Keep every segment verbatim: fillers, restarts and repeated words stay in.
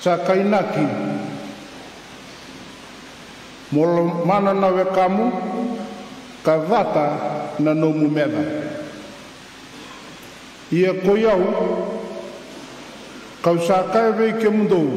Sa kainaki, mo lomana na wekamu, ka cata na nomu meca. Ia koi au, ka'u sa kaya vei kemudou,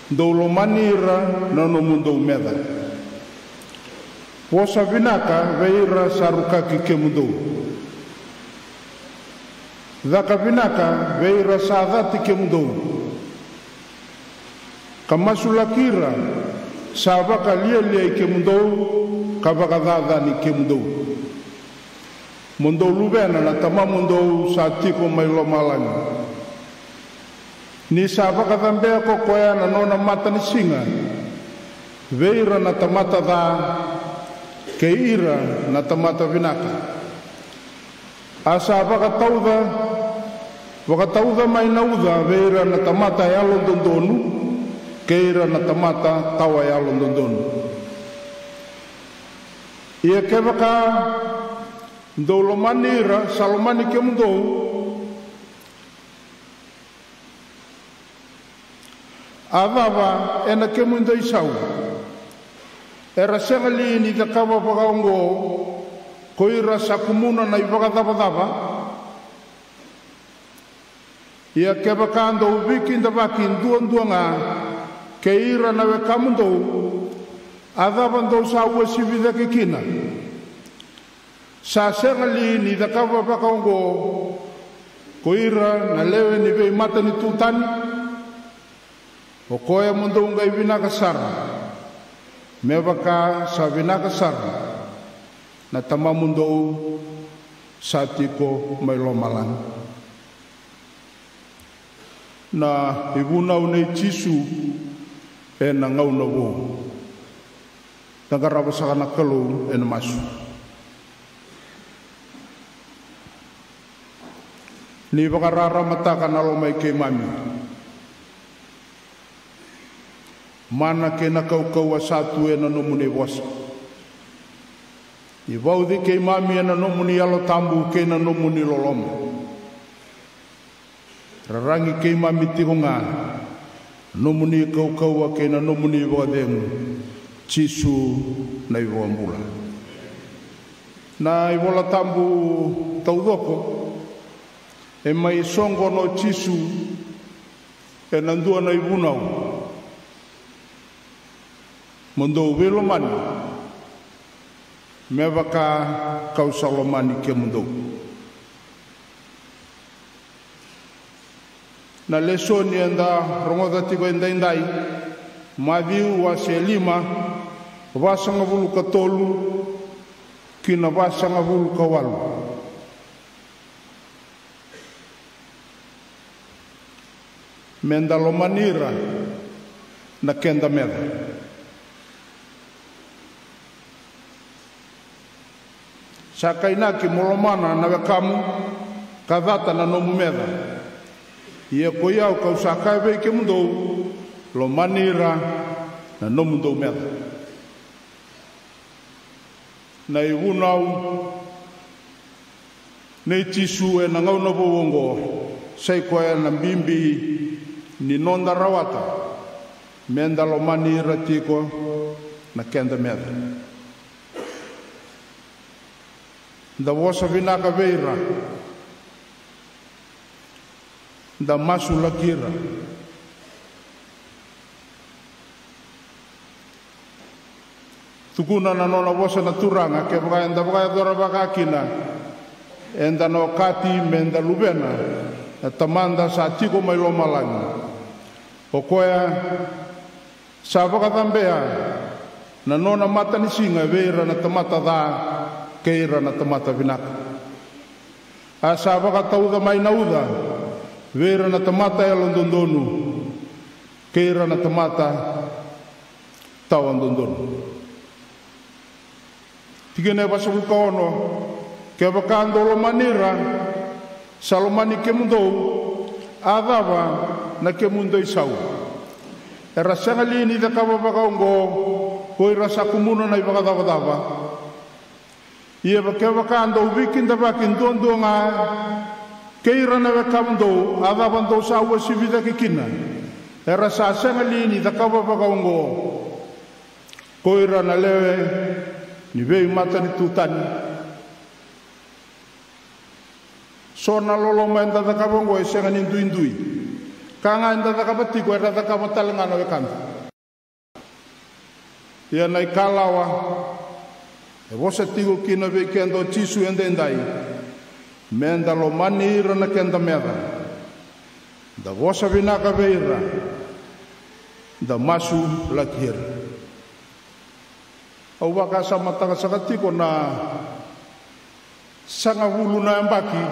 dou lomani ira na nomudou meca. Vosa vinaka vei ira sa rukaki kemudou. Caka vinaka vei ira sa cati kemudou. Ka masulaki ira sa vakalialiai kemudou ka vakacacani kemudou. Mo dou luvena na Tamamudou sa tiko mai lomalagi. Ni sa vakacabea ko koya na nona matanisiga vei ira na tamata ca kei ira na tamata vinaka. A sa vakatauca, vakatauca mai na uca vei ira na tamata yalododonu kei ira na tamata tawa yalododonu. Ia kevaka dou lomani ira sa lomani kemudou, a cava e na kemudou isau? Era sega li ni cakava vakaoqo ko ira sa kumuna na ivakacavacava? Ia kevaka dou veikidavaki duadua ga kei ira na wekamudou, a cava dou sa uasivi cake kina? Sa sega li ni cakava vakaoqo ko ira na lewe ni veimatanitu tani? O koya mo dou qai vinaka sara, me vaka sa vinaka sara na Tamamudou sa tiko mai lomalagi. Na ivunau nei Jisu e na gauna vou. Da qarava saka na Kalou e na masu. Ni vakararamataka na loma i keimami, mana kei na kaukauwa sa tu e na nomuni vosa. Ni vauci keimami e na nomuni Yalo Tabu kei na nomuni loloma. Raragi keimami tiko ga na nomuni kaukauwa kei na nomuni vakacegu, Jisu na iVakabula. Na iVola Tabu taucoko e mai soqona o Jisu e na dua na ivunau: Mo dou veilomani, me vaka ka'u sa lomani kemudou. Na lesoni eda rogoca tiko edaidai, Maciu wase lima, vasagavulu ka tolu ki na vasagavulu ka walu. Me da lomani ira na keda meca. Sa kainaki mo lomana na wekamu ka cata na nomu meca. Ia koi au ka'u sa kaya vei kemudou, lomani ira na nomudou meca. Na ivunau nei Jisu e na gauna vou oqo, sai koya na bibi ni noda rawata, me da lomani ira tiko na keda meca. Da vosa vinaka vei ira. Da masulaki ira. Tukuna na nona vosa na Turaga, kevaka eda vakayacora vaka kina, eda na okati me da luvena na Tamada sa tiko mai lomalagi. O koya sa vakacabea na nona matanisiga vei ira na tamata ca kei ira na tamata vinaka. A sa vakatauca mai na uca vei ira na tamata yalododonu kei ira na tamata tawadodonu. Tikina e vasagavulu ka ono: Kevaka dou lomani ira sa lomani kemudou, a cava na kemudou isau? Era sega li ni cakava vakaoqo ko ira sa kumuna na ivakacavacava? Ia kevaka dou veikidavaki duadua ga kei ira na wekamudou, a cava dou sa uasivi cake kina? Era sa sega li ni cakava vakaoqo ko ira na lewe ni veimatanitu tani? So na loloma eda cakava oqo e sega ni duidui. Ka ga eda cakava tiko era cakava tale ga na wekada. Ia na ikalawa e vosa tiko kina vei keda o Jisu edaidai, me da lomani ira na keda meca, da vosa vinaka vei ira, da masulaki ira. Au vakasamataka saka tiko na sagavulu na yabaki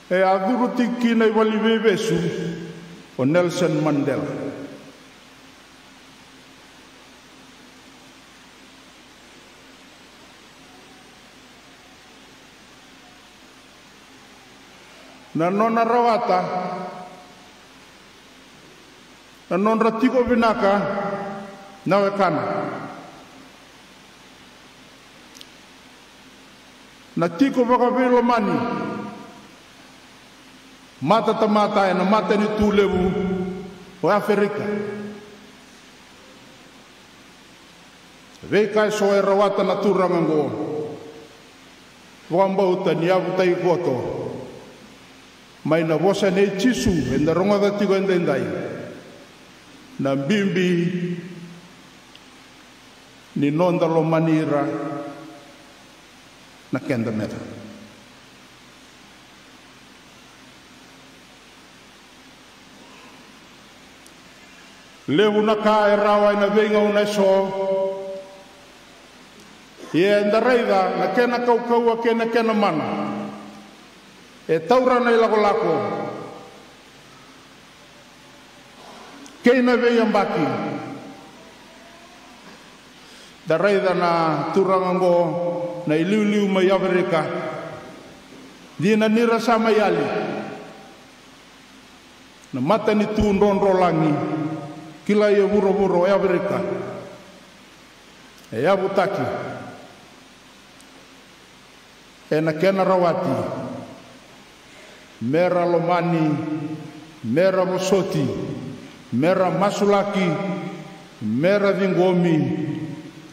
e a curu tiko kina i valeniveivesu o Nelson Mandela. Na nona rawata, na nodra tiko vinaka na wekana. Na tiko vakaveilomani matatamata ena matanitu levu o Aferika. Veika eso e rawata na turaga oqo. Vakabauta ni yavutaki koto mai na vosa nei Jisu eda rogoca tiko edaidai. Na bibi ni noda lomani ira na keda meca. Levu na ka e rawa ena veigauna eso, ia eda raica na kena kaukauwa kei na kena mana e taura na ilakolako kei na veiyabaki. Da raica na turaga oqo na iliuliu mai Aferika, dina nira sa mai yali. Na matanitu drodrolagi kilai e vuravura o Aferika e yavutaki ena kena rawati, mera lomani, mera vosoti, mera masulaki, mera ciqomi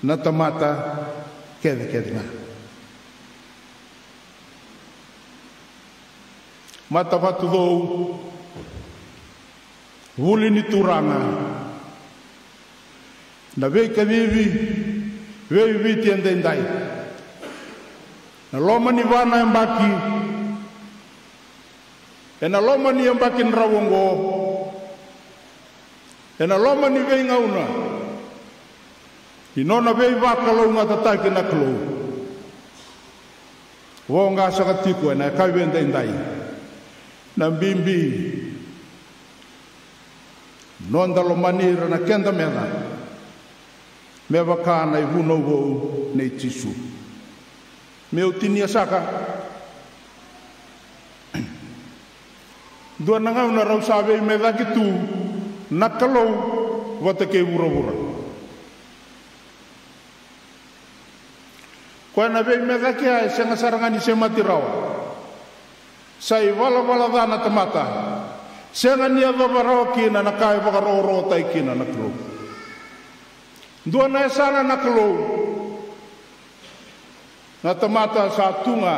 na tamata kecekece ga. Matavatucou, vuli ni turaga, na veikacivi veiviti edaidai, na loma ni va na yabaki, ena loma ni yabaki drau oqo, ena loma ni veigauna ni nona veivakalougatataki na Kalou. Voqa saka tiko ena yakavi edaidai na bibi noda lomani ira na keda meca, me vaka na ivunau vou nei Jisu. Meu tinia saka. Dua na gauna rau sa veimecaki tu na Kalou vata kei vuravura. Koya na veimecaki ya e sega sara ga ni semati rawa. Sa ivalavala ca na tamata. Sega ni yacova rawa kina na ka e vakarokorokotaki kina na Kalou. Dua na yasana na Kalou. Na tamata sa tu ga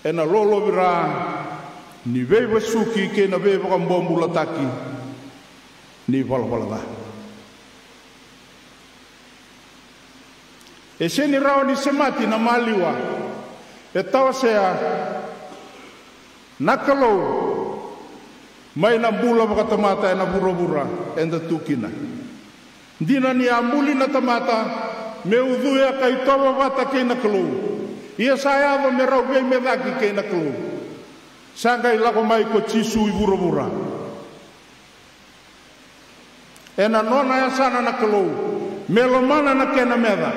ena lolovira ni veivasuki kei na veivakabobulataki ni valavala ca. E sega ni rawa ni semati na maliwa e tawasea na Kalou mai na bula vakatamata ena vuravura eda tu kina. Dina ni a buli na tamata me ucuya ka itovo vata kei na Kalou. Ia sa yaco me rau veimecaki kei na Kalou. Sa qai lako mai ko Jisu i vuravura. Ena nona yasana na Kalou me lomana na kena meca,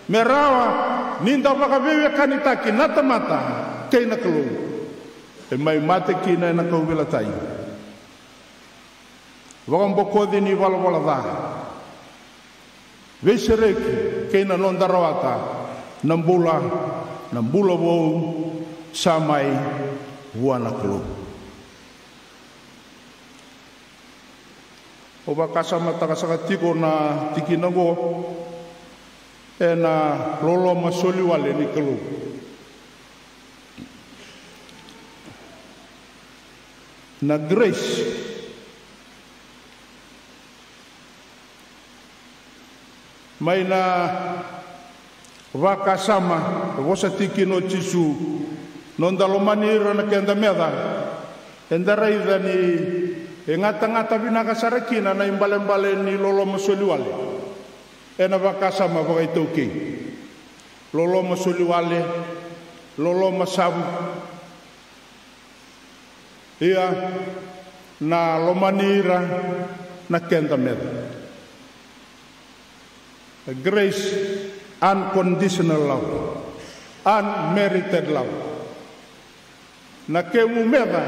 me rawa ni da vakaveiwekanitaki na tamata kei na Kalou. E mai mate kina ena kauveilatai, vakabokoci ni valavala ca, veisereki kei na noda rawata na bula, na bula vou sa mai vua na Kalou. Au vakasamataka saka tiko na tikina oqo ena loloma soliwale ni Kalou. Na grace. Mai na vakasama e vosa tiko kina o Jisu, noda lomani ira na keda meca, eda raica ni e gatagata vinaka sara kina na ibalebale ni loloma soliwale. Ena vakasama vakaitaukei, loloma soliwale, loloma savu. Ia, na lomani ira na keda meca. Grace, unconditional love, unmerited love. Na kemu meca,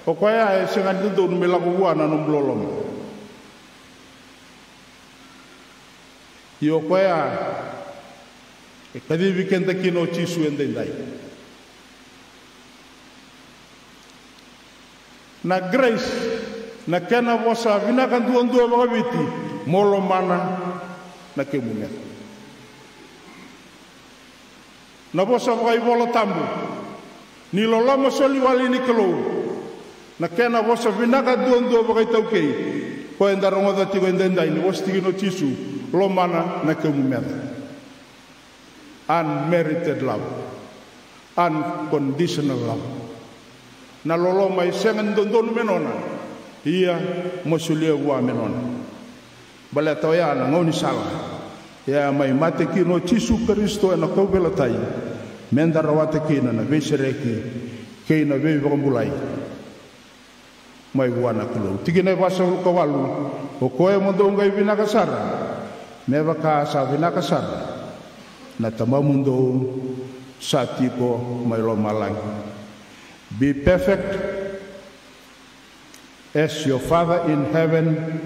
o koya e sega ni dodonu me lako vua na nomu loloma. Ia o koya e kacivi keda kina o Jisu edaidai. Na grace, na kena vosa vinaka duadua vakaviti, mo lomana na kemu meca. Na vosa vakaivolatabu ni loloma soliwale ni Kalou, na kena vosa vinaka duadua vakaitaukei, koya eda rogoca tiko edaidai ni vosa tiko kina o Jisu, lomana na kemu meca. Unmerited love, unconditional love. Na loloma e sega ni dodonu me nona, ia mo solia vua me nona. Baleta oya na gaunisala e a mai mate kina o Jisu Karisito ena kauveilatai, meda rawata kina na veisereki kei na veivakabulai mai vua na Kalou. Tikina e vasagavulu ka walu: O koya mo dou qai vinaka sara, me vaka sa vinaka sara na Tamamudou sa tiko mai lomalagi. Be perfect as your Father in heaven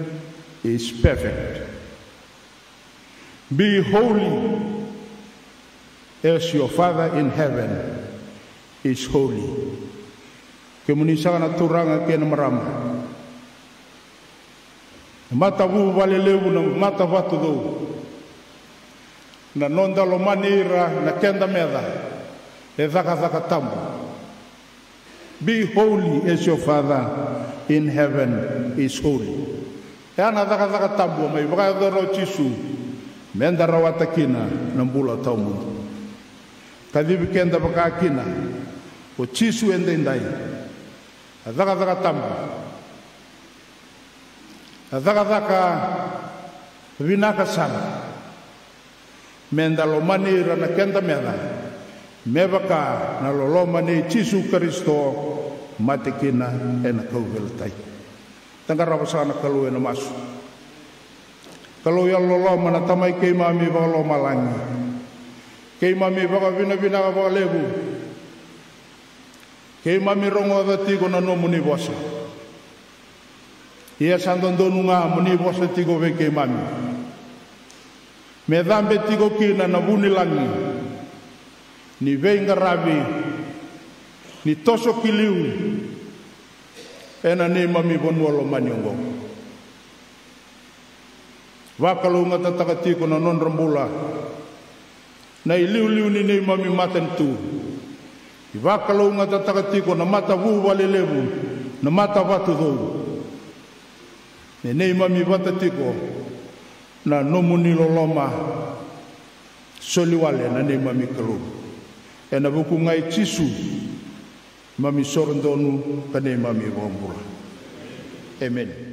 is perfect. Be holy as your Father in heaven is holy. Kemuni saka na turaga kei na marama, na matavuvale levu, na matavatucou, na noda lomani ira na keda meca e cakacaka tabu. Be holy as your Father in heaven is holy. E a na cakacaka tabu a mai vakayacora o Jisu meda rawata kina na bula tawamudu. Kacivi keda vaka kina o Jisu edaidai. A cakacaka tabu, a cakacaka vinaka sara. Meda lomani ira na keda meca me vaka na loloma nei Jisu Karisito mate kina ena kauveilatai. Da qarava saka na Kalou ena masu. Kalou yalololoma, na Tamai keimami vakalomalagi, keimami vakavinavinaka vakalevu. Keimami rogoca tiko na nomuni vosa. Ia sa dodonu ga mo ni vosa tiko vei keimami me cabe tiko kina na vunilagi ni veiqaravi, ni toso ki liu ena neimami vanua lomani oqo. Vakalougatataka tiko na nodra bula na iliuliu ni neimami matanitu. Vakalougatataka tiko na matavuvale levu, na matavatucou, me neimami vata tiko na nomuni loloma soliwale na neimami Kalou. Ena vuku ga i Jisu, mami soro donu ka neimami vakabula. Emeni.